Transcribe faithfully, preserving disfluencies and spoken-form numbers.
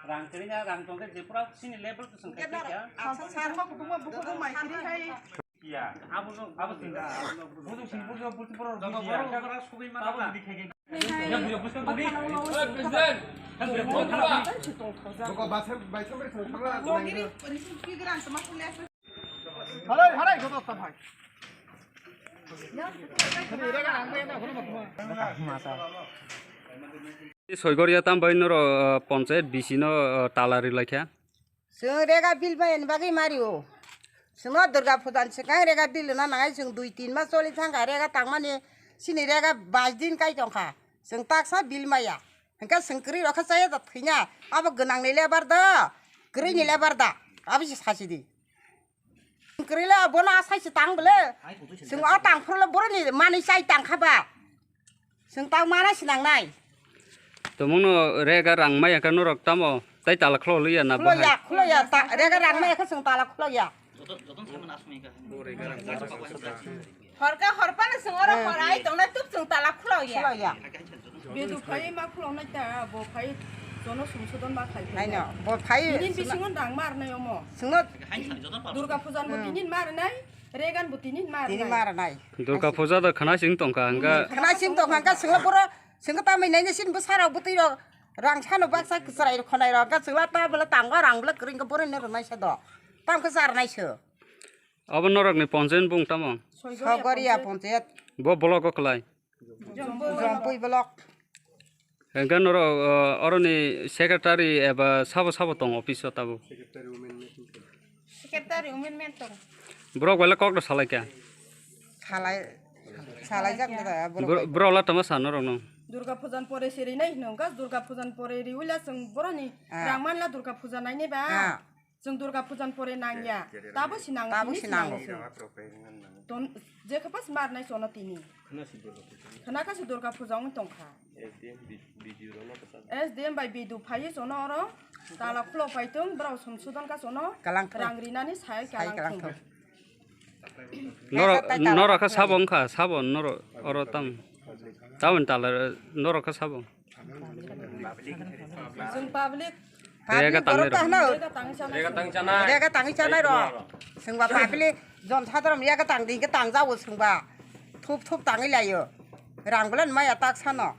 Rang kwrwi na rang tong khe je pura sini level to swng khe ya. Asa sar ma kutung ma buku mai kiri hai. Ya, abo no, abo tin. Buku sini buku buku pura buku ya. Abo di khai khai. Ya buku buku to di. Oi, President. Buku basem bai sampai sampai. Longiri, isi ki gran sama kuliah. Halai, halai, kau tak tahu. Soigoria tam bai noro, uh, ponchayat B C no, uh, tala ri laikha. Chwng rega bill bai ni bagwi mario. Chwngno Durga Puja ni swkang rega bill na nangai, chwng dui tin mas choli thangkha rega tangmani, sini rega bais din kai tongkha. Chwng taksa bill maya. Hwnkhe chwng kwrwi rokha chaya da thwina. Abo gwnang ni lebar da, kwrwi ni lebar da. Abo se sasi di. Kwrwila bono asai se tang bole. Chwng o tang phuru le boroni manwi chai tang kha ba. Chwng tang mana se nang nai. Tomungno rega rang maya khe norok tamo tai tala khlo liya na bahai? Khloya, khloya, ta, rega rang maya khe chwng tala khloya. Horka horpano chwng oro hor ai tongna tuk chwng tala khloya. Khloya. Bedu phai ma khulongnai ta, bo phai jono sumsodon ma khai phai. Haino, bo phai. Bini bisingo dang mar nai omo. Sungno Durga Pujan bo tinin mar nai, Regan bo tinin mar nai. Tinin mar nai. Durga Puja da khana sing tongkha, hingga. Khana sing tongkha, hingga sungno pura, sungno tamai nai sin bwsarok bwtwi rok rang sano baksa kwchwrai rok khonai rok, hingga sungla ta bwla tangwa rang bwla kwrwngkha boroi no rwnai se do. Tamkhe charnai se. Abo norokni ponchayat bung tamo? Sogoria ponchayat. Bo block o kwlai. Jompui block. Hingke norok, uh, oroni secretary eba sabo sabo tong office o tabuk? Secretary women men tong. Borok bai le kok no salai kha? Salai, salai jak da borok. Bor-, borok la tama sa norok no? Durga Pujan pore se rinai hino, gas Durga Pujan pore riwila chwng boroni rang manla Durga Puja nainai ba. Chwng Durga Pujan pore nangya. Tabo si nango, tini si nango. Ton, je khe pas mar nai chono tini. Khna kha si Durga Puja wng tongkha. S D M bai B D O phaiwi chono oro tala khulo paitung, borok somsodon kha chono rang rinani sai kalang thung. Norok, norok kha sabo wngkha, sabo norok oro tam. Taboni tala norok kha sabo. Chwng public. Rega tangwi rok. Rega tangwi chanai. Rega tangwi chanai rok. Chwngba public jon sadrom rega tangdi hingke tangjago chwngba. Thup thup tangwi laio. Rang bwlani maya tak sano.